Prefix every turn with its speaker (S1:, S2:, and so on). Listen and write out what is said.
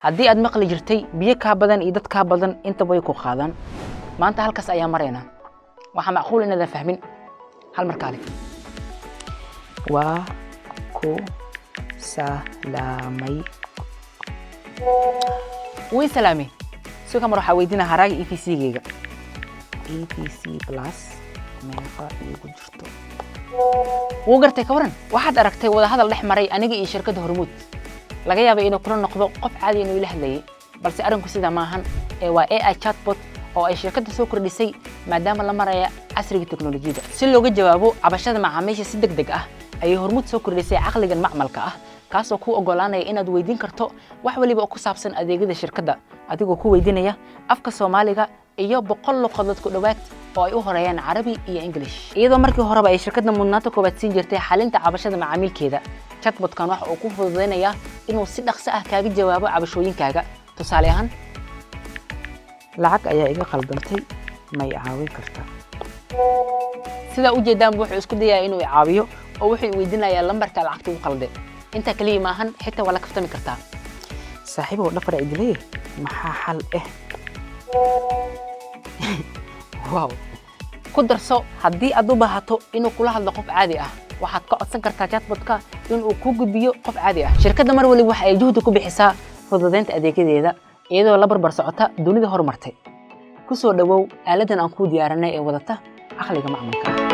S1: Haddii aad maqli jirtay biyo kaa badan iyo dad kaa badan intaba way ku qaadaan, maanta halkaas ayaa maraynaa. Waxaa macquul inaadan fahmin. Hal mar kaale. Waa ku salaamay. Way salaamay. Sidoo kamar waxaa weydiinaa haraaga EVC-gayga. EVC Plus meeqa iigu jirto? Wuu gartay. Ka waran waxaad aragtay wadahadal dhex maray aniga iyo shirkadda Hormuud? Laga yaabay inuu kula noqdo qof caadi inuu ila hadlayay, balse arrinku sidaa maahan ee waa AI chatbot oo ay shirkadda soo kordhisay, maadaama la maraya casriga teknolojiyadda. Si looga jawaabo cabashada macaamiisha si deg deg ah, ayay Hormuud soo kordhisay caqligan macmalka ah, kaasoo kuu oggolaanaya inaad weydiin karto wax waliba oo ku saabsan adeegyada shirkadda, adigoo ku weydiinaya afka Soomaaliga iyo 100 luqadood ku dhowaad oo ay u horeeyaan Carabi iyo English. Iyadoo markii horeba ay shirkadda mudnaanta koowaad siin jirtay xalinta cabashada macaamiilkeeda, chatbotkan waxa uu ku fududaynayaa inuu si dhaqso ah kaaga jawaabo cabashooyinkaaga. Tusaale ahaan, lacag ayaa iga qaldantay, ma i caawin kartaa? Sidaa u jeedaanba, wuxuu isku dayayaa inuu i caawiyo oo wuxuu i weydiinayaa lambarka lacagta ugu qalde. Intaa kaliya maahan, xitaa waa la kaftami kartaa. Saaxiibow, dhafar idilay, maxaa xal eh? Wow! Ku darso, haddii aad u baahato inuu kula hadlo qof caadi ah, waxaad ka codsan kartaa chatbotka inuu kuu gudbiyo qof caadi ah. Shirkadda mar waliba waxa ay juhdi ku bixisaa fududaynta adeegyadeeda, iyadoo la barbar socota dunida horumartay. Ku soo dhowow aaladan aan kuu diyaarinay ee wadata caqliga macmalka ah.